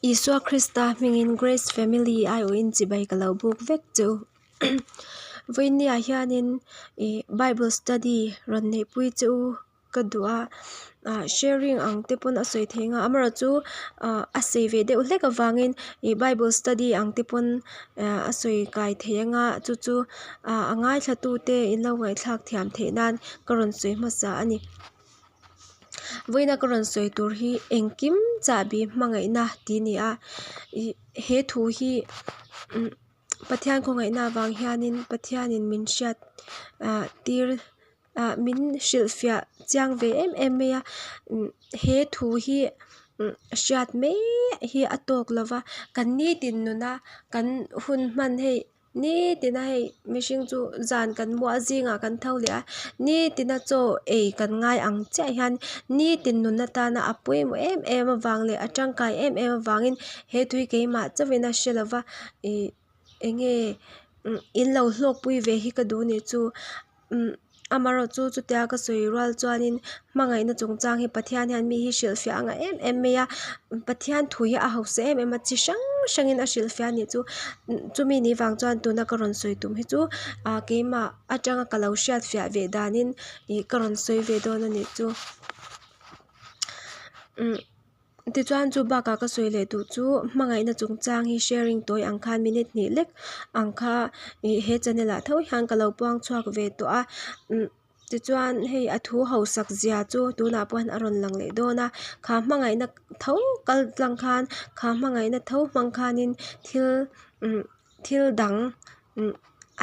Isua Krista hmingin Grace Family aiawhin chibai ka lo buk vek chu. Vawinia hianin ih Bible study rawn neihpui chu ka duh a ah sharing ang te pawn a sawi thei ang a amaherawhchu ah a sei ve deuh hlek avangin ih bible study ang te pawn ah a sawi kai thei ang a chu chu ah a ngaithla tu te in lo ngaihthlak thiam theih nan ka rawn sawi hmasa a ni. Vawiina ka rawn sawi tur hi engkim chahbi hmangaihna tih a ni a ih he thu hi umm Pathian khawngaihna avang hianin Pathianin min hriat ah tir ah min hrilhfiah chiang ve em em mai a he thu hi hriat mai hi a tawk lo va kan nitin nuna kan hun hman hei nitina hei mihring chu zan kan muah a zingah kan tho leh a nitina chaw ei kan ngai ang chiah hian nitin nun atana a pawimawh em em avang leh a tangkai em em avangin he tui keimah chauhin a hre lo va ih eng nge in lo hlawkpui ve hi ka duh a nih chu umm amaherawhchu chutia ka sawi rual chuanin hmangaihna chungchang hi Pathian hian mi hi hrilhfiah a ngah em em mai a Pathian thu hi a hausa em em a chi hrang hrangin a hrilhfiah a nih chu chumi ni vang chuan tuna ka rawn sawi tum hi chu ah keimah atanga ka lo hriatfiah ve danin ih ka rawn sawi ve dawn a nih chu umm. Tichuan chu bakah ka sawi leh duh chu hmangaihna chungchang hi sharing tawi ang khan minute hnih lek ang kha ih he channel ah tho hian ka lo puang chhuak ve tawh a umm tichuan hei a thu hausak zia chu tunah pawh hian a rawn lang leh dawn a kha hmangaihna tho kal tlang khan kha hmangaihna tho hmang khanin thil umm thil dang umm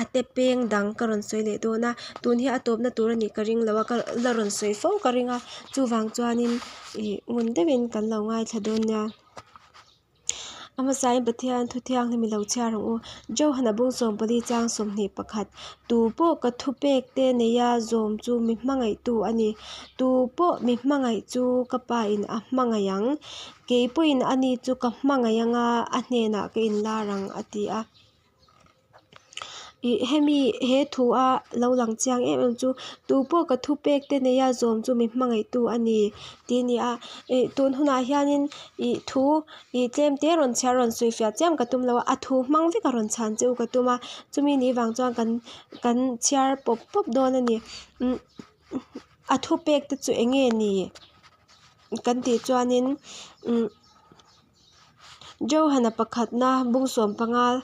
a te peng dang ka rawn sawi leh dawn a tun hi a tawpna tur a nih ka ring lo a ka la rawn sawi fo ka ring a chuvang chuanin ih ngun deuhin kan lo ngaithla dawn nia a hmasain Pathian thu thianghlim i lo chhiar ang u Johana bung sawmpali chang 21 tu pawh ka thupek te neia zawm chu mi hmangaihtu a ni tu pawh mi hmangaih chu ka pa in a hmangaih ang kei pawhin ani chu ka hmangaih anga a hnenah ka inlar ang a ti a. Ih hemi he thu a lo lang chiang em em chu tu pawh ka thupek te neia zawm chu mi hmangaihtu a ni tih a ni a ih tun hunah hianin ih thu ih tlem te rawn chhiar rawn sawi fiah chiam ka tum lo a a thu hmang vek a rawn chhan che u ka tum a chumi nih vang chuan kan kan chhiar pawp pawp dawn a ni umm a thupek te chu eng nge ni kan tih chuanin umm. Johana pakhatna bung 15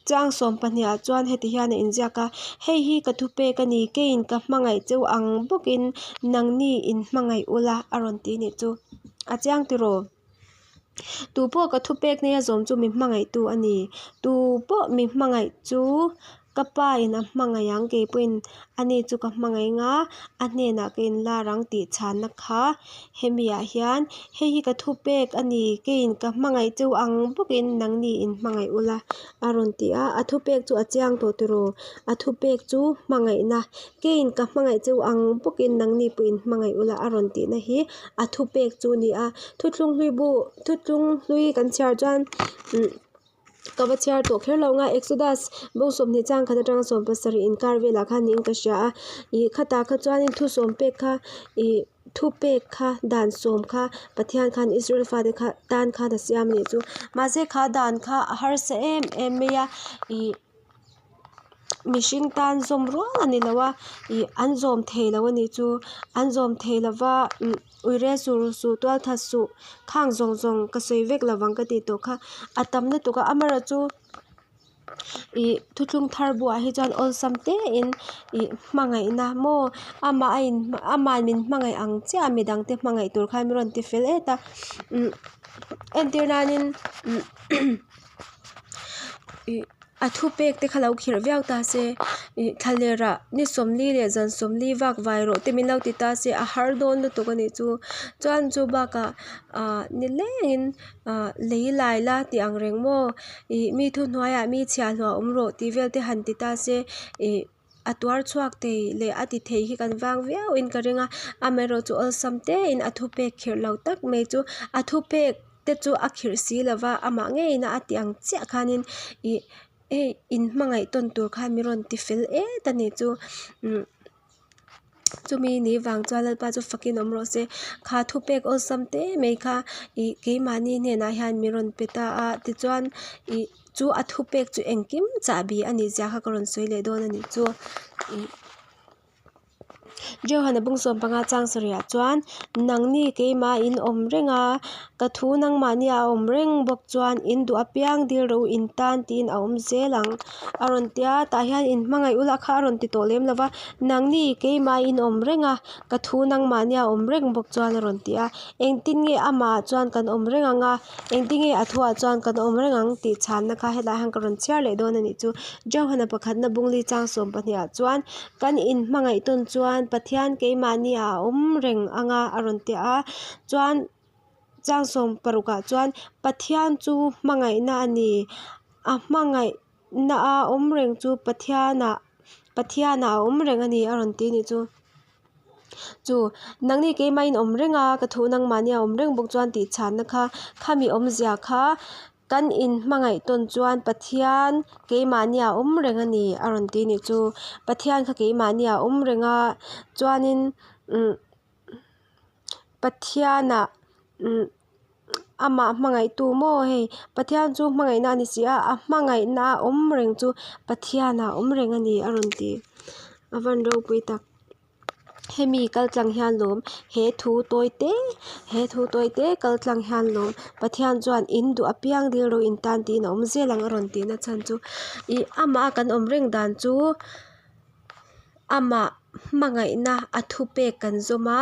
chang 12 ah chuan heti hian a inziak a hei hi ka thupek a ni keiin ka hmangaih cheu ang bawkin nangni in hmangaih ula a rawn ti nih chu a chiang tiraw tupawh ka thupek neia zawm chu mi hmangaihtu a ni tupawh mi hmangaih chu. Ka pa in a hmangaih ang, kei pawhin ani chu ka hmangaih ang a, a hnenah ka inlar ang tih chhanna kha hemi ah hian hei hi ka thupek a ni, keiin ka hmangaih cheu ang bawkin nangni in hmangaih ula a rawn ti a, a thupek chu a chiang tawh tiraw, a thupek chu hmangaihna, keiin ka hmangaih cheu ang bawkin nangni pawhin hmangaih ula a rawn tihna hi a thupek chu a ni a, thuthlung hlui bu thuthlung hlui kan chhiar chuan umm. Ka va chhiar tawh kher lo nga Exodus bo 20 chang khat atanga 17 inkar velah khan niin ka hria a ih khatah kha chuanin thu sawm pek kha ih thu pek kha dan sawm kha Pathian khan Israel fate kha tan khan a siam a nih chu mahse kha dan kha a harsa em em mai a ih mihring tan zawm rual a ni lo a ih an zawm thei lo a nih chu an zawm thei lo va umm uire suh ru suh tual that suh khang zawng zawng ka sawi vek lo vang ka tih tawh kha a tam lutuk a amaherawh chu ih thuthlung thar buah hi chuan awlsam te in ih hmangaihna maw amah a in amah min hmangaih ang chiah a midang te hmangaih tur khan min rawn ti fel et a umm entir nanin umm ih. A thupek te kha lo khirh viau ta se ih thlalerah ni 40 leh zan 40 vak vai rawh te min lo ti ta se a har dawn lutuk a nih chu chuan chu bakah ah ni lengin ah lei lai la tih ang reng maw ih mi thuhnuaiah mi chhiahhlawh a awm rawh tih vel te han ti ta se ih a tuar chhuak thei leh a ti thei hi kan vang viau in ka ring a amaherawh chu awlsam te in a thupek khirh lo tak mai chu a thupek te chu a khirh si lo va amah ngeiin a tih ang chiah khanin ih hei in hmangaih tawn tur khan min rawn ti fel et a nih chu umm. Chumi ni vang chuan Lalpa chu fakin awm rawh se. Kha thupek awlsam te mai kha ih keimahni hnenah hian min rawn pe ta a, tichuan ih chu a thupek chu engkim chahbi a nih zia kha ka rawn sawi leh dawn a nih chu. Ih Johana bung 15 chang sarihah chuan nangni keimah in awm reng a, ka thu nangmahni a awm reng bawk chuan in duh apiang dil rawh u in tan tiin a awm zel ang a rawn ti a, tah hian in hmangaih ula kha a rawn ti tawh lem lo va, nangni keimah in awm reng a, ka thu nangmahni a awm reng bawk chuan a rawn ti a, engtin nge amah chuan kan awm reng ang a, engtin nge a thuah chuan kan awm reng ang tih chhanna kha helaiah hian ka rawn chhiar leh dawn a nih chu. Johana pakhatna bungli chang 12 ah chuan kan inhmangaih tawn chuan Pathian keimahni ah a awm reng ang a a rawn ti a, chuan chang 16 ah chuan Pathian chu hmangaihna a ni, a hmangaihna a awm reng chu Pathian ah Pathian ah a awm reng a ni a rawn ti a nih chu. Chu nangni keimah in awm reng a, ka thu nangmahni a awm reng bawk chuan tih chhanna kha khami awmzia kha kan inhmangaih tawn chuan Pathian keimahni a awm reng a ni a rawn ti a nih chu. Pathian kha keimahni a awm reng a chuanin umm Pathianah umm amah hmangaihtu maw hei Pathian chu hmangaihna a ni si a, a hmangaihna a awm reng chu Pathianah a awm reng a ni a rawn ti. A van ropui tak. Hemi kal tlang hian lawm he thu tawi te he thu tawi te kal tlang hian lawm Pathian chuan in duh apiang dil rawh in tan tiin a awm zel ang a rawn tihna chhan chu ih amah a kan awm reng dan chu amah hmangaihna a thupek kan zawm a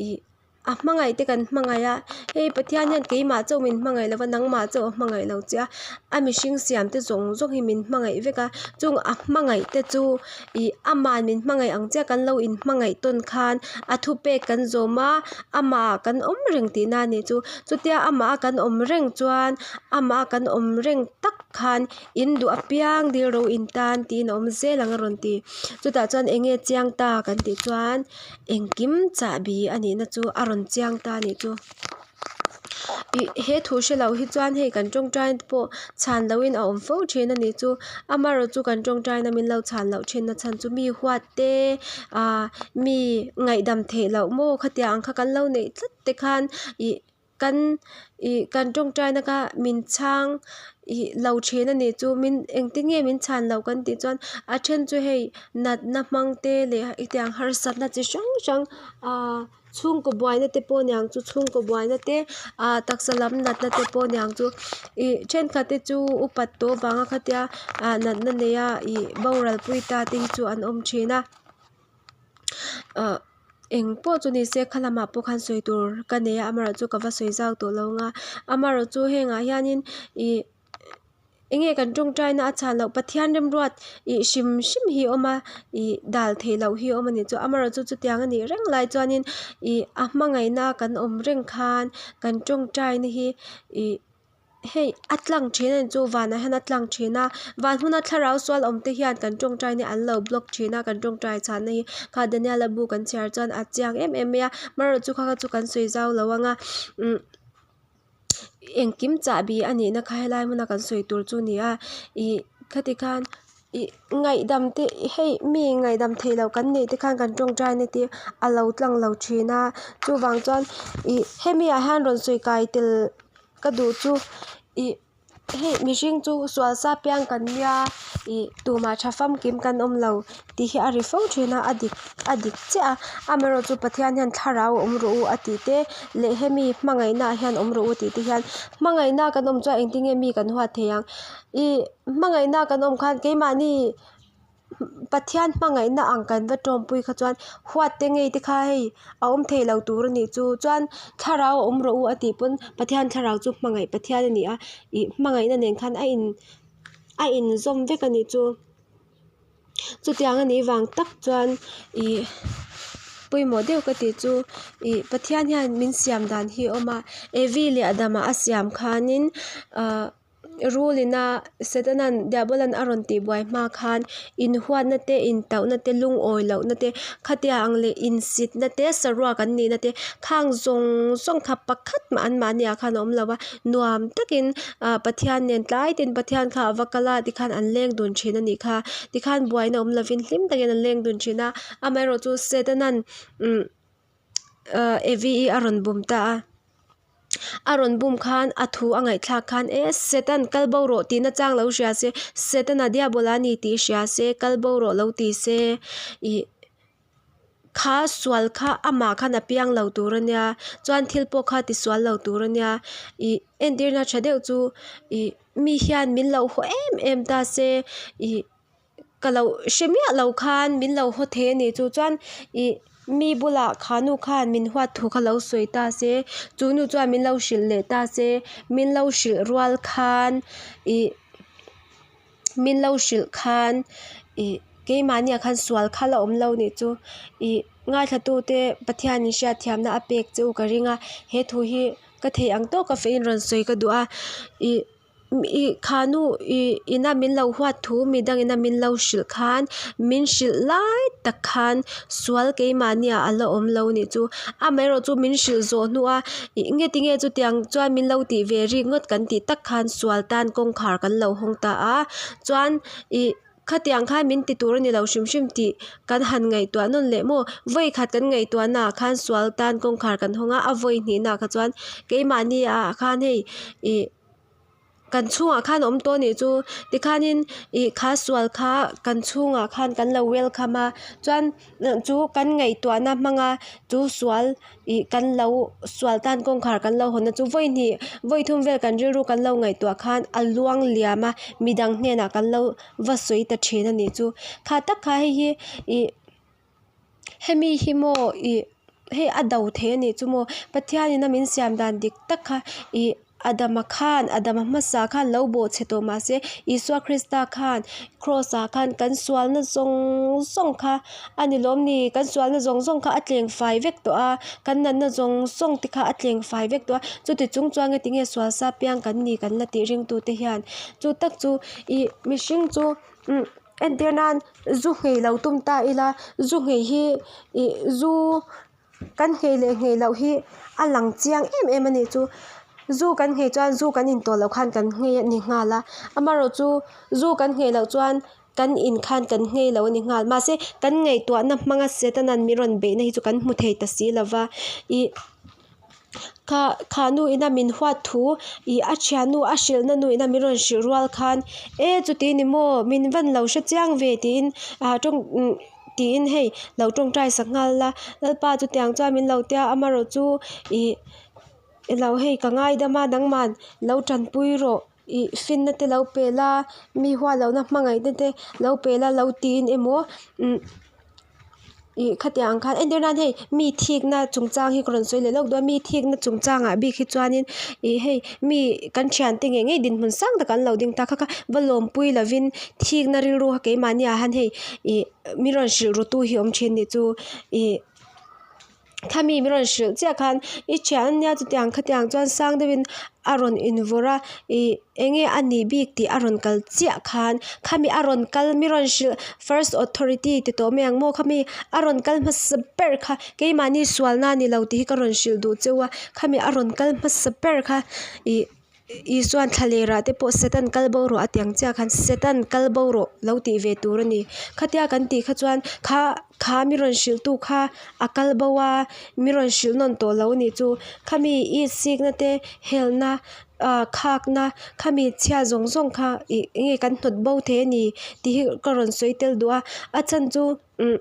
ih. A hmangaih te kan hmangaih a, hei Pathian hian keimah chauh min hmangaih lo va, nangmah chauh a hmangaih lo che a, a mihring siam te zawng zawng hi min hmangaih vek a, chung a hmangaih te chu ih ama'n min hmangaih ang chiah kan lo inhmangaih tawn khan a thupek kan zawm a, amah kan awm reng tihna a nih chu, chutia amah a kan awm reng chuan amah a kan awm reng tak khan in duh apiang dil ro in tan tiin a awm zel ang a rawn ti, chutah chuan eng nge chiang ta kan tih chuan. Engkim chahbi a nihna chu a rawn chiang ta a nih chu. Ih he thu hre loh hi chuan hei kan tawngtaina te pawh chhan lohin a awm fo thin a nih chu. Amaherawhchu chu kan tawngtaina min lo chhan loh thinna chhan chu mi huat te ah mi ngaihdam theih loh maw khatiang ang kha kan lo neih tlat te khan ih kan ih kan tawngtaina kha min chhang ih lo thin a nih chu min engtin nge min chhan loh kan tih chuan a then chu hei natna hmang te leh hetiang harsatna chi hrang hrang ah chhungkaw buaina te pawh aniang chu chhungkaw buaina te ah taksa lam natna te pawh aniang chu ih thenkhat te chu upat tawh vanga khatia ah natna neia ih boral pui ta te hi chu an awm thin a ah. Eng pawh chu ni se kha lamah pawh khan sawi tur ka nei a amaherawh chu ka va sawi zau tawh lo ang a amaherawh chu hengah hianin ih eng nge kan tawngtaina a chhan loh Pathian remruat ih hrim hrim hi a awm a ih dal theih loh hi a awm a nih chu amaherawh chu chutiang a nih reng lai chuanin ih a hmangaihna kan awm reng khan kan tawngtaina hi ih. Hei a tlang thin a ni chu vanah hian a tlang thin a van hmuna thlarau sual awm te hian kan tawngtai na hi an lo block thin a kan tawngtai chhan na hi kha Daniel a bu kan chhiar chuan a chiang em em mai a amaherawh chu kha kha chu kan sawi zau lo ang a umm engkim chahbi a nih na kha helai hmuna kan sawi tur chu a ni a ih khati khan. Ih ngaihdam te hei mi ngaihdam theih loh kan neih te khan kan tawngtai na te a lo tlang lo thin a chuvang chuan ih hemi ah hian rawn sawi kai tel ka duh chu ih hei mihring chu sual sa piang kan nia ih tumah tha famkim kan awm lo tih hi a ri fo thin a a dik a dik chiah a amaherawhchu Pathian hian thlarau a awm rawh u a tih te leh hemi hmangaihna ah hian awm rawh u tih te hian hmangaihna kan awm chuan engtin nge mi kan huat theih ang ih. Hmangaihna kan awm khan keimahni Pathian hmangaihna ang kan va tawmpui kha chuan huat te ngei te kha hei a awm thei lo tur a nih chu. Chuan thlarau a awm rawh u a tih pawn Pathian thlarau chu hmangaih Pathian a ni a, ih hmangaihna nen khan a in a inzawm vek a nih chu. Chutiang a nih vang tak chuan ih pawimawh deuh ka tih chu ih Pathian hian min siam dan hi a awm a, Evi leh Adama a siam khanin ah. Rulina Setanan Diabolan a rawn tihbuai hma khan inhuatna te, intauhna te, lungawi lohna te, khatia ang leh insitna te, saruak an nihna te, khang zawng zawng kha pakhat mah anmahni ah khan a awm lo a, nuam takin ah Pathian nen tlai tin Pathian kha a va kal a tikhan an leng dun thin a nih kha, tikhan buaina awm lovin hlim takin an leng dun thin a, amaherawhchu Setanan umm ah Evi i a rawn bum ta a. A rawn bum khan a thu a ngaihthlak khan e Satan kal bo rawh tihna chang lo hria se Setana diabola a ni tih hria se kal bo rawh lo ti se ih kha sual kha amah khan a piang lo tur a nia chuan thil pawh kha tisual lo tur a nia ih entirna tha deuh chu ih mi hian min lo haw em em ta se ih. Ka lo hre miah lo khan min lo haw thei a nih chu chuan ih mi bulah kha nu khan min huat thu kha lo sawi ta se chu nu chuan min lo hrilh leh ta se min lo hrilh rual khan ih min lo hrilh khan ih keimahniah khan sual kha la awm lo nih chu ih ngaithlatute Pathianin hriatthiamna a pek che u ka ring a he thu hi ka theih ang tawka feiin rawn sawi ka duh a ih. Ih khanu ih ina min lo huat thu midangin a min lo hrilh khan min hrilh lai tak khan sual keimahni ah a la awm lo nih chu amaherawh chu min hrilh zawh hnu a ih nge tinge chutiang chuan min lo tih ve rik ngawt kan tih tak khan sual tan kawngkhar kan lo hawng ta a chuan ih. Khatiang khan min ti tur a ni lo hrim hrim tih kan han ngaihtuah nawn leh maw? Vawi khat kan ngaihtuahnaah khan sual tan kawngkhar kan hawng a, a vawi hnihnaah kha chuan keimahni ah khan hei ih kan chhungah khan a awm tawh a nih chu tikhanin ih kha sual kha kan chhungah khan kan lo welcome a chuan chu kan ngaihtuahna hmanga chu sual ih kan lo sual tan kawngkhar kan lo hawn na chu vawi hnih vawi thum vel kan rilru kan lo ngaihtuah khan a luang liam a midang hnenah kan lo va sawi ta thin a nih chu kha tak kha hei hi ih hemi hi maw ih hei a do thei a nih chu maw Pathian in a min siam dan dik tak kha ih. Adama khan, Adama hmasa khan lo bawhchhe tawh mah se, Isua Krista khan Kraws ah khan kan sualna zawng zawng kha a ni lawm ni? Kan sualna zawng zawng kha a tleng fai vek tawh a, kan natna zawng zawng te kha a tleng fai vek tawh a, chuti chung chuan nge tinge sual sa piang kan ni kan la tih ringtute hian chu tak chu ih mihring chu umm entir nan zu nghei lo tum ta ila zu nghei hi ih zu. Kan nghei leh nghei loh hi a lang chiang em em a nih chu. Zu kan nghei chuan zu kan in tawh loh khan kan nghei a ni nghal a, amaherawh chu zu kan nghei loh chuan kan in khan kan nghei lo a ni nghal. Mahse kan ngaihtuahna hmanga Setanan min rawn beihna hi chu kan hmu thei ta si lova ih kha kha nu ina min huat thu ih a thiannu a hrilhna nu ina min rawn hrilh rual khan e chuti ni maw min van lo hre chiang ve tiin ah tawng. Tiin hei lo tawngtai sak nghal la, Lalpa chutiang chuan min lo tia amaherawh chu ih ilo hei ka ngaidam a nangman lo tanpui rawh ih finna te lo pe la mi huat lohna hmangaihna te lo pe la lo tiin emaw umm ih khatiang ang khan entir nan hei mi thikna chungchang hi ka rawn sawi leh lawk dawn a mi thikna chungchangah bik hi chuanin ih hei mi kan thiante ngei ngei dinhmun sang takah an lo ding ta kha kha va lawmpui lovin thikna rilru kha keimahni ah hian hei ih mi rawn hrilh ru tu hi awm thin nih chu ih khami mi rawn hrilh chiah khan i thian ania chutiang khatiang chuan sang deuhin a rawn invawrh a ih eng nge a nih bik tih a rawn kal chiah khan khami a rawn kal mi rawn hrilh first authority ti tawh mai ang maw khami a rawn kal hmasa ber kha keimahni sualna a ni lo tih hi ka rawn hrilh duh cheu a khami a rawn kal hmasa ber kha ih. Isuan thlalerah te pawh Satan kal bo rawh a ti ang chiah khan Satan kal bo rawh lo tih ve tur a ni. Khatia kan tih kha chuan kha kha mi rawn hrilh tu kha a kal bo a, mi rawn hrilh nawn tawh lo a nih chu. Khami i sikna te helna ah khakna khami chhia zawng zawng kha ih enge kan hnawt bo thei a ni tih hi ka rawn sawi tel duh a. A chhan chu umm.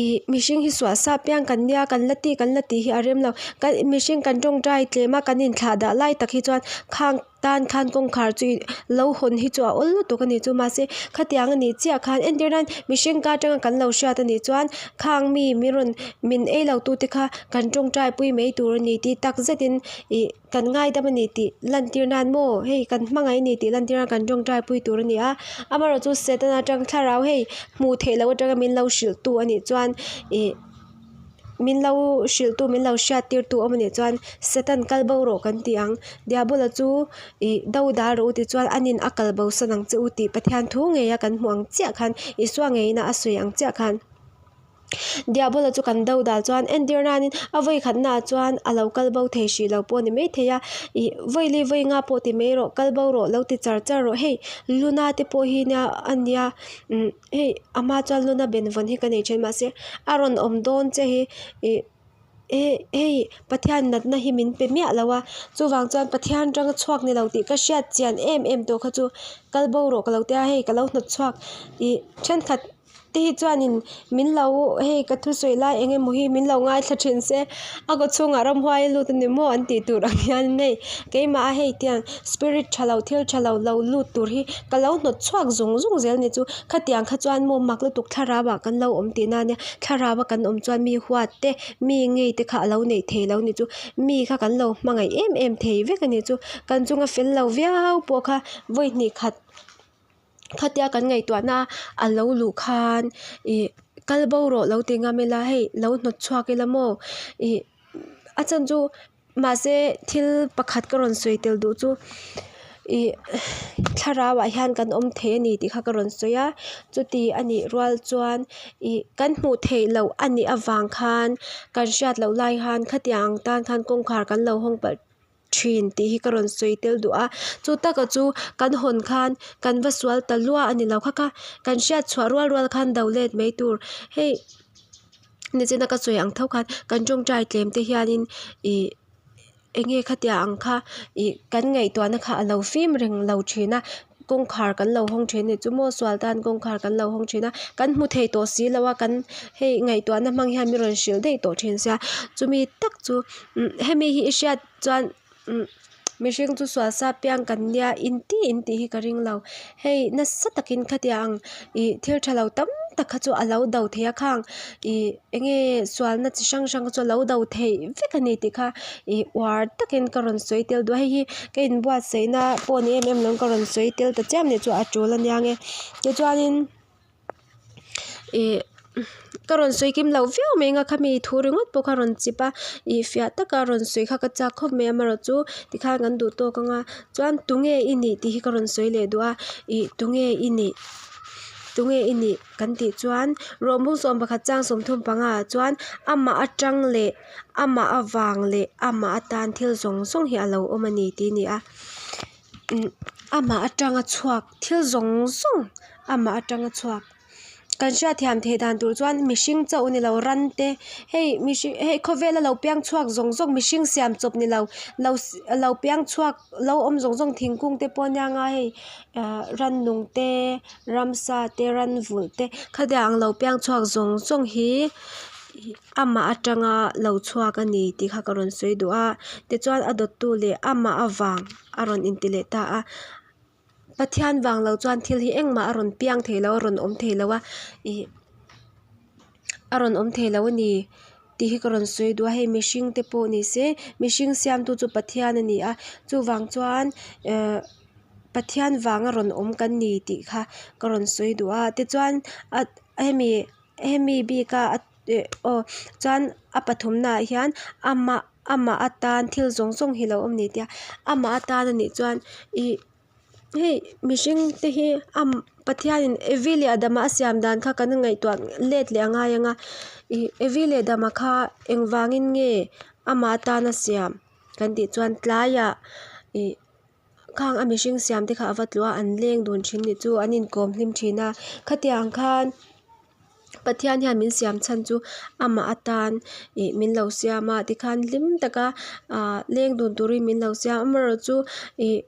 Ih mihring hi suah sa piang kan nia kan la tih kan la tih hi a rem lo kan mihring kan tawngtai tlem a kan inthlah dah lai tak hi chuan khang tan khan kawngkhar chu lo hawn hi chu a awl lutuk a nih chu mahse khatiang a nih chiah khan entir nan mihring ka atanga kan lo hriat a nih chuan khang mi min rawn min ei lo tu te kha kan tawngtai pui mai tur a ni tih tak zet in ih. Kan ngaidam a ni tih lantir nan maw hei kan hmangaih a ni tih lantir nan kan tawngtai pui tur a ni a, amaherawh chu Setana atang thlarau hei hmuh theih loh atanga min lo hrilh tu a nih chuan ih Min lo hrilhtu, min lo hriattirtu awm a nih chuan Satan kal bo rawh kan ti ang. Diabola chu ih do dal rawh u tichuan anin a kal bosan ang che u tih Pathian thu ngeia kan hmuh ang chiah khan Isua ngeina a sawi ang chiah khan Diabola chu kan do dal chuan entir nanin a vawi khatnaah chuan a lo kal bo thei hrih lo pawh a ni maithei a, ih vawi li vawi nga pawh ti mai rawh kal bo rawh lo ti char char rawh hei Luna te pawh hi nia a nia umm. Hei a hma chuan luna benvawn hi ka nei thin mahse a rawn awm dawn che hi ih hei Pathian natna hi min pe miah lo a chuvang chuan Pathian atanga chhuak ni lo tih ka hriat chian em em tawh kha chu kal bo rawh ka lo tia hei ka lo hnawt chhuak ih thenkhat te hi chuanin min lo hei ka thusawi lai eng emaw hi min lo ngaithla thin se a kaw chhungah ramhuai a lut a ni maw an tih tur ang hian hei keimah a hei tiang spirit tha lo thil tha lo lo lut tur hi ka lo hnawt chhuak zung zung zel ni chu khatiang kha chuan maw mak lutuk thlarau ah kan lo awm tihna ania thlarau a kan awm chuan mi huat te mi ngei te kha a lo neih thei lo ni chu mi kha kan lo hmangaih em em thei vek a ni chu kan chunga fel lo viau pawh kha vawi hnih khat. Khatia kan ngaihtuahna a lo luh khan ih kal bo rawh lo ti ngam ila hei lo hnawt chhuak ila maw ih a chhan chu mahse thil pakhat ka rawn sawi tel duh chu ih thlarau ah hian kan awm thei a ni tih kha ka rawn sawi a chuti a nih rual chuan ih kan hmuh theih loh a nih avang khan kan hriat loh lai khan khatiang tan khan kawngkhar kan lo hawng palh. thin tih hi ka rawn sawi tel duh a chu taka chu kan hawn khan kan va sual ta lua a ni lo kha kha kan hriat chhuah rual rual khan do let mai tur hei nichina ka sawi ang tho khan kan tawngtai tlem te hianin ih eng nge khatiang ang kha ih kan ngaihtuahna kha a lo fim reng lo thin a. Kawngkhar kan lo hawng thin a ni chu maw sual tan kawngkhar kan lo hawng thin a kan hmu thei tawh si lo a kan hei ngaihtuahna hmang hian min rawn hrilh daih tawh thin sia chumi tak chu hemi hi i hriat chuan mihring chu sual sa piang kan nia inti intih hi ka ring lo hei nasa takin khatiang ang ih thil tha lo tam tak kha chu a lo do thei a khang ih enge sualna chi hrang hrang kha chu a lo do theih vek a ni tih kha ih uar takin ka rawn sawi tel duh a hei hi ka inbuatsaihna pawh ni em em lo ka rawn sawi tel ta chiam nih chu a tul a nia nge tichuanin ih ka rawn sawi kim loh viau mai anga khami thu ringawt pawh kha rawn chip a ih fiah taka rawn sawi kha ka chak khawp mai amaherawhchu tikhan kan duh tawk anga chuan tunge i nih tih hi ka rawn sawi leh duh a ih tunge i nih tunge i nih. Kan tih chuan Rawhmung 11 chang 35 ah chuan amah atang leh amah avang leh amah atan thil zawng zawng hi a lo awm a ni tih a ni a. Amah atanga chhuak thil zawng zawng amah atanga chhuak kan hriatthiam theih dan tur chuan mihring chauh a ni lo ran te hei mihring hei khawvela lo piang chhuak zawng zawng mihring siam chawp ni lo lo lo piang chhuak lo awm zawng zawng thingkung te pawh a nia nga hei ah rannung te. Ramsa te ranvulh te khatiang ang lo piang chhuak zawng zawng hi amah atanga lo chhuak a ni tih kha ka rawn sawi duh a tichuan a dawttu leh amah avang a rawn inti leh ta a Pathian vang lo chuan thil hi engmah a rawn piang thei lo a rawn awm thei lo a ih a rawn awm thei lo a ni tih hi ka rawn sawi duh a hei mihring te pawh ni se mihring siamtu chu Pathian a ni a chuvang chuan ehh. Pathian vanga rawn awm kan ni tih kha ka rawn sawi duh a tichuan a hemi hemi bika aw chuan a pathumna ah hian amah amah atan thil zawng zawng hi lo awm a ni tia amah atan a nih chuan ih hei mihring te hi a Pathianin Evi leh Adama a siam dan kha kan ngaihtuah let leh a ngai ang a ih Evi leh Adama kha engvangin nge amah atana siam kan tih chuan tlaiah ih. Khang a mihring siam te kha a va tluh a an leng dun thin nih chu an inkawm hlim thin a khatiang khan Pathian hian min siam chhan chu amah atan ih min lo siam a tikhan hlim taka ah leng dun turin min lo siam amaherawh chu ih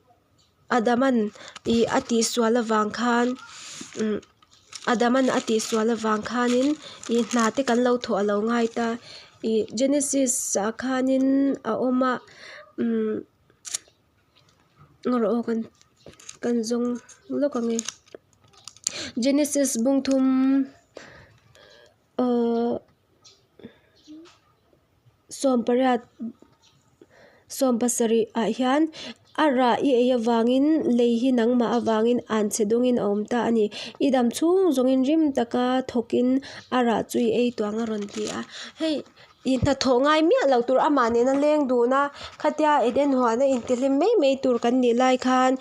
Adama'n ih a tihsual avang khan umm Adama'n a tihsual avang khanin ih hna te kan lo thawh a lo ngai ta ih Genesis ah khanin a awm a umm. Ngaw rawh aw kan kan zawng lawk ang e Genesis bung thum ahh sawmpariat sawmpasarih ah hian a rah i ei avangin lei hi nangmah avangin anchhe dawngin a awm ta a ni i dam chhung zawngin rim taka thawkin a rah chu i ei tawh ang a rawn ti a hei. Ih hnathawh ngai miah lo tur amah nena leng dun a, khatia Eden huana intihlim mai mai tur kan nih lai khan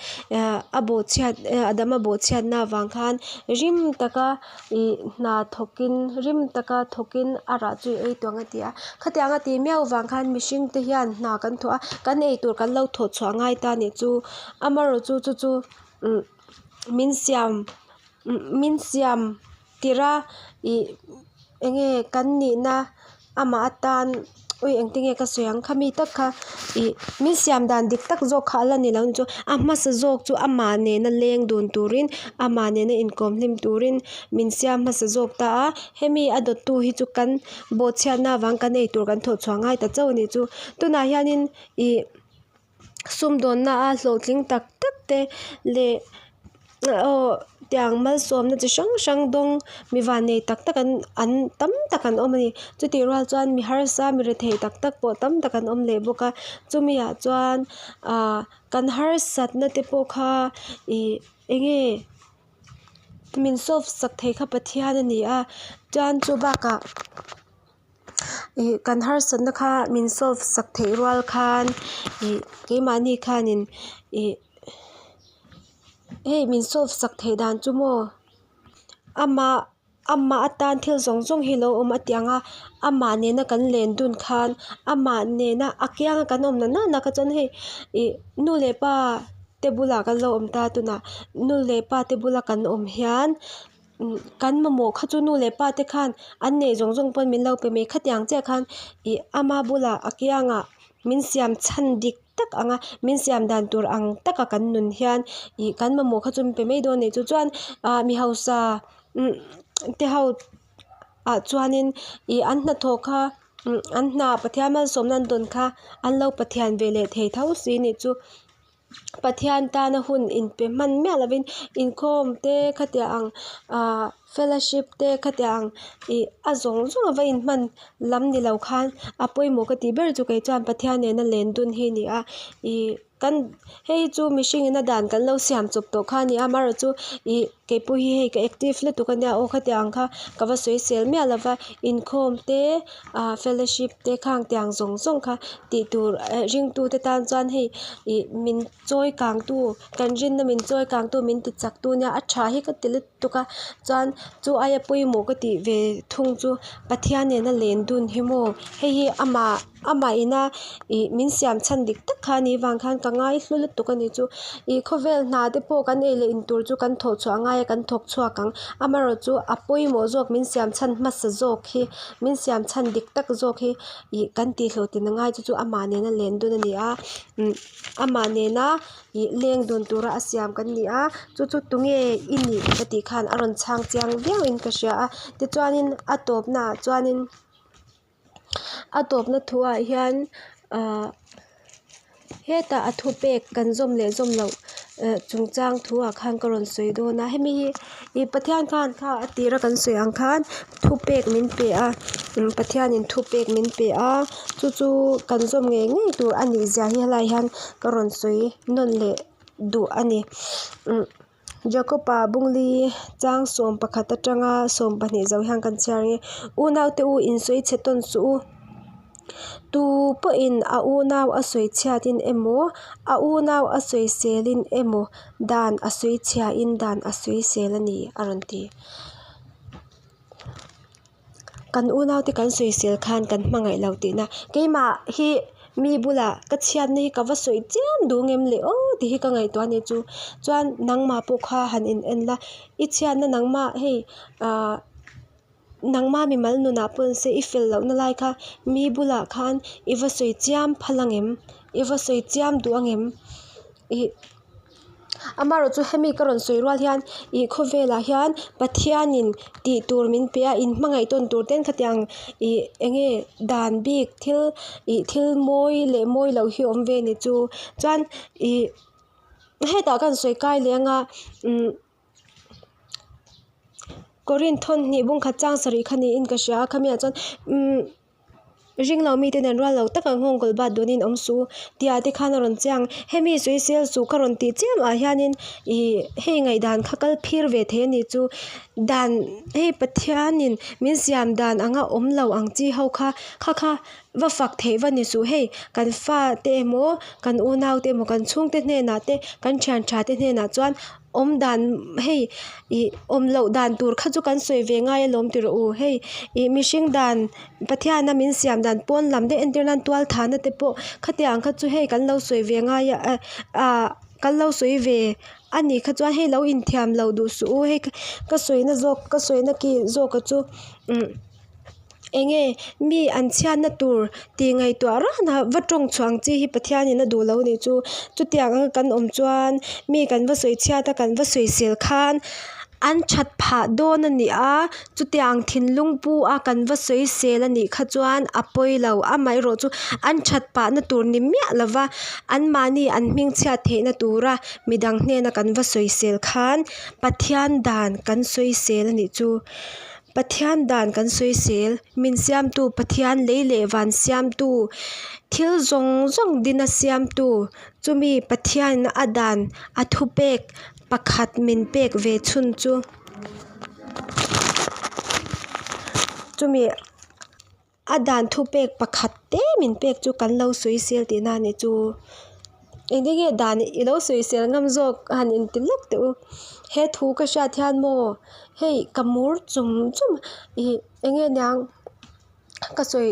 a bawhchhiat Adama bawhchhiatna avang khan rim taka ih hna thawkin rim taka thawkin a rah chu i ei tawh ang a ti a. Khatiang a tih miau avang khan mihring te hian hna kan thawh a, kan eitur kan lo thawh chhuah ngai ta nih chu amaherawhchu chu chu umm min siam min siam tirh a ih enge kan nihna amah atan ui engtin nge ka sawi ang khami tak kha ih min siam dan dik tak zawk kha a la ni lo ni chu a hmasa zawk chu amah nena leng dun turin amah nena inkawm hlim turin min siam hmasa zawk ta a hemi a dawttu hi chu kan bawhchhiatna avang kan eitur kan thawh chhuah ngai ta chauh a nih chu tunah hianin ih. Sumdawnna a hlawhtling tak tak te leh aw tiang malsawmna chi hrang hrang dawng mi vannei tak tak an an tam tak an awm a ni. Chutih rual chuan mi harsa mi rethei tak tak pawh tam tak an awm leh bawk a chumi ah chuan ah kan harsatna te pawh kha ih eng nge min solve sak thei kha Pathian a ni a chuan chu bakah. Ih kan harsatna kha min solve sak theih rual khan ih keimahni khanin ih hei min solve sak theih dan chu maw amah amah atan thil zawng zawng hi lo awm a tih ang a amah nena kan len dun khan amah nena a kianga kan awm na nana kha chuan hei ih nu leh pa te bulah kan lo awm ta tunah nu leh pa te bula kan awm hian. Kan mamawh kha chu nu leh pa te khan an neih zawng zawng pawn min lo pe mai khatiang chiah khan ih ama bulah a kiangah min siam chhan dik tak ang a min siam dan tur ang taka kan nun hian ih kan mamawh kha chu min pe mai dawn a nih chu chuan ah mi hausa te ho ah chuanin ih an hnathawh kha an hna Pathian malsawmna an dawn kha an lo pathian ve leh thei tho si a nih chu. Pathian tana hun inpe hman miah lovin inkhawm te khatiang ang ahh fellowship te khatiang ang ih a zawng zawng a va inhman lam ni lo khan a pawimawh ka tih ber chu kei chuan Pathian nena len dun hi a ni a ih kan hei chu mihring ina dan kan lo siam chawp tawh kha a ni a amaherawhchu ih kei pawh hi hei ka active lutuk a nia aw khatiang ang kha ka va sawisel miah lo va inkhawm te ah fellowship te khang tiang zawng zawng kha tih tur eh ringtu te tan chuan hei ih min chawi kang tu kan rinna min chawi kang tu min ti chak tu nia a tha hi ka ti lutuk a chuan chu aia pawimawh ka tih ve thung chu Pathian nena len dun hi maw hei hi amah amah ina ih min siam chhan dik tak kha a nih vang khan ka ngai hlu lutuk a ni chu ih khawvel hna te pawh kan ei leh in tur chu kan thawh chhuah a ngai a kan thawk chhuak ang amaherawhchu a pawimawh zawk min siam chhan hmasa zawk hi min siam chhan dik tak zawk hi ih kan tih hlawhtlin a ngai chu chu amah nena len dun a ni a umm amah nena ih leng dun tura a siam kan ni a chu chu tunge i nih ka tih khan a rawn chhang chiang viau in ka hria a tichuanin a tawpna ah chuanin a tawpna thu ah hian ahh hetah a thupek kan zawm leh zawm loh eh chungchang thu ah khan ka rawn sawi dawn a hemi hi ih Pathian khan kha a tira kan sawi ang khan thupek min pe a Pathianin thupek min pe a chu chu kan zawm ngei ngei tur a nih zia hi helaiah hian ka rawn sawi nawn leh duh a ni umm. Jakob-a bungli chang 11 atanga 12 zo hian kan chhiar ang e, Unaute u insawi chhe tawn suh u. Tu pawhin a unau a sawi chhiatin emaw, a unau a sawiselin emaw dan a sawi chhiain dan a sawisel a ni, a rawn ti. Kan unaute kan sawisel khan kan hmangaih lo tihna. Keimah hi mi bulah ka chhiatna hi ka va sawi chiam duh ngem le aw tih hi ka ngaihtuah a nih chu. Chuan nangmah pawh kha han in en la, i chhiatna nangmah hei ahh nangmah mimal nunah pawh ni se i fel lohna lai kha mi bulah khan i va sawi chiam phal angem? I va sawi chiam duh angem? Ih. Amaherawh chu hemi ka rawn sawi rual hian ih khawvelah hian Pathianin tih tur min pe a in hmangaih tawn tur ten khatiang ih eng nge dan bik thil ih thil mawi leh mawi loh hi awm ve a ni chu chuan ih hetah ka han sawi kai leh anga umm. Korin thawn hnih bung khat chang sarih kha niin ka hria a khamiah chuan umm. Ringlo mite nen rual lo taka nghawngkawl bat dunin awm suh u tihah te khan a rawn chiang. Hemi sawisel suh ka rawn tih chiam ah hianin ih hei ngaihdan kha kal phir ve thei a nih chu. Dan hei Pathianin min siam dan anga awm lo ang chi ho kha kha kha va fak theih va ni suh. Hei kan fate emaw kan unaute emaw kan chhungte hnenah te kan thian tha te hnenah chuan Awm dan hei ih awm loh dan tur kha chu kan sawi ve ngai alawm ti rawh u. Hei ih mihring dan Pathiana min siam dan pawn lam deuh entir nan tual thahna te pawh khatiang kha chu hei kan lo sawi ve ngai a ah kan lo sawi ve a nih kha chuan hei lo inthiam lo duh suh u hei ka sawina zawk ka sawina ki zawka chu umm. Enge mi an chhiatna tur tih ngaihtuah rana va tawng chhuah ang chi hi Pathianin a duh lo nih chu. Chutiang anga kan awm chuan mi kan va sawi chhiat a kan va sawisel khan an that phah dawn a ni a, chutiang thinlung pu a kan va sawisel a nih kha chuan a pawi lo. Amaherawh chu an that pahna tur ni miah lova anmahni an hmingchhiat theihna tura midang hnena kan va sawisel khan Pathian dan kan sawisel a nih chu. Pathian dan kan sawisel, min siamtu Pathian lei leh van siamtu, thil zawng zawng dina siamtu, chumi Pathianin a dan a thupek pakhat min pek ve chhun chu, chumi a dan thupek pakhat te min pek chu kan lo sawisel tihna a ni chu. Engtin nge dan i lo sawisel ngam zawk a han inti lawk teh u. He thu ka hriat hian maw hei ka mur chum chum ih eng nge niang ka sawi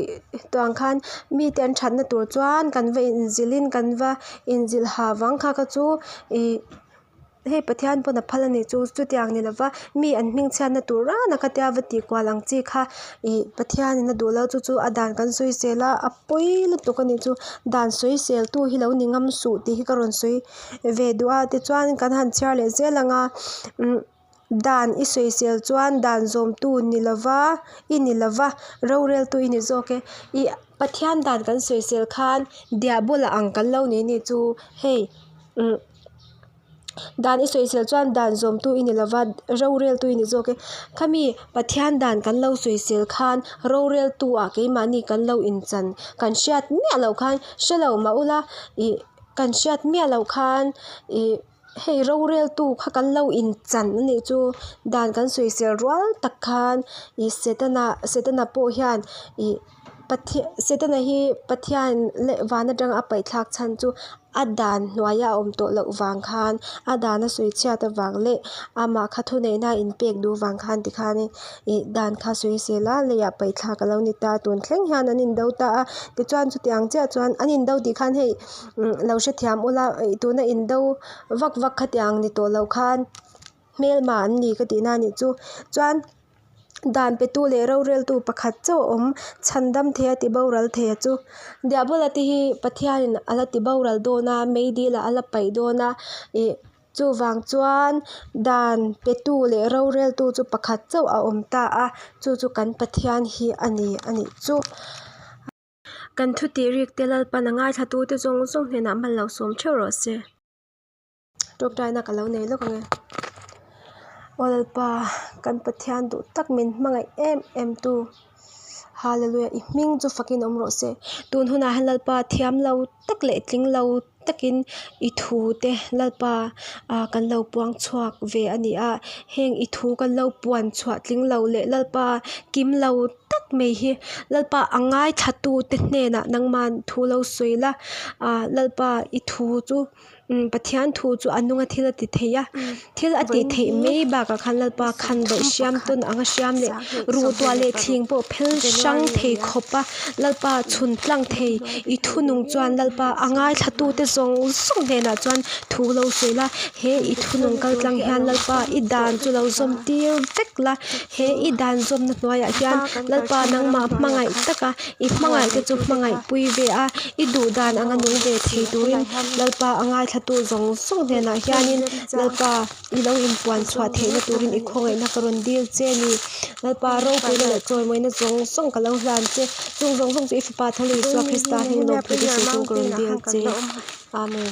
tawh ang khan mite an thatna tur chuan kan va inzilhin kan va inzilh ha vang kha kha chu ih. Hei Pathian pawn a phal a nih chu chutiang ni lova mi an hming chhiatna tur rana kha tia va tih kual ang chi kha ih Pathianin a duh lo chu chu a dan kan sawisel a a pawi lutuk a nih chu dan sawisel tu hi lo ni ngam suh tih hi ka rawn sawi ve duh a tichuan kan han chhiar leh zel ang a umm dan i sawisel chuan dan zawmtu ni lova i ni lova roreltu i ni zawk e ih Pathian dan kan sawisel khan diahbawla ang kan lo ni nih chu hei umm. Dan i sawisel chuan dan zawmtu i ni lova, roreltu i ni zawk e. Khami Pathian dan kan lo sawisel khan roreltu ah keimahni kan lo inchan kan hriat miah loh khan hre lo mah ula ih kan hriat miah loh khan ih hei roreltu kha kan lo inchan a nih chu dan kan sawisel rual tak khan ih setana setana pawh hian ih. Pathian Setana hi Pathian leh van atanga a paihthlak chhan chu a dan hnuaia a awm tawh loh vang khan a dan a sawi chhiat avang leh amah kha thuneihna a inpek duh vang khan tikhanin ih dan kha sawi sel a leiah paihthlak a lo ni ta tun thleng hian an indo ta a tichuan chutiang chiah chuan an indo tih khan hei lo hrethiam ula ih tuna indo vak vak khatiang ni tawh loh khan hmelma an ni ka tihna a nih chu chuan. Dan petu leh roreltu pakhat chauh a awm, chhandam thei a ti boral thei a chu. Diabola te hi Pathianin a la ti boral dawn a, meidilah a la paih dawn a, ih chuvang chuan dan petu leh roreltu chu pakhat chauh a awm ta a, chu chu kan Pathian hi a ni a nih chu. Kan thutih rik te Lalpan a ngaithlatute zawng zawng hnenah hman lo sawm theuh rawh se. Tawngtaina ka lo nei lawk ang e. Aw Lalpa, kan Pathian duh tak min hmangaih em em tu. Hallelujah, i hming chu fakin awm rawh se. Tun hunah hian Lalpa thiam lo tak leh tling lo takin i thu te Lalpa ah kan lo puang chhuak ve a ni a. Heng i thu kan lo puan chhuah tling lo leh Lalpa kim lo tak mai hi Lalpa a ngaithla tu te hnenah nangman thu lo sawi la. Ah Lalpa i thu chu. Umm Pathian thu chu a nunga thil a ti thei a, thil a tih theih mai bakah khan Lalpa khan daih hriam tawn anga hriam leh ruh tuah leh thing pawh phel hrang thei khawp a, Lalpa chhun tlang thei i thunung chuan Lalpa a ngaithlatute zawng zawng hnenah chuan thu lo sawi la, he i thunung kal tlang hian Lalpa i dan chu lo zawm tir vek la, he i dan zawmna hnuaiah hian Lalpa nangmah hmangaih taka I hmangaihte chu hmangaih pui ve a, i duh dan anga nung ve thei turin Lalpa a ngaithlatu zawng zawng hnenah hianin Lalpa i lo inpuan chhuah theihna turin i khawngaihna ka rawn dil che a ni. Lalpa ropuina leh chawimawina zawng zawng ka lo hlan che. Chung zawng zawng chu i Fapa Tho leh Isua Krista hming lawmthute sawi chung ka rawn dil che. Amen.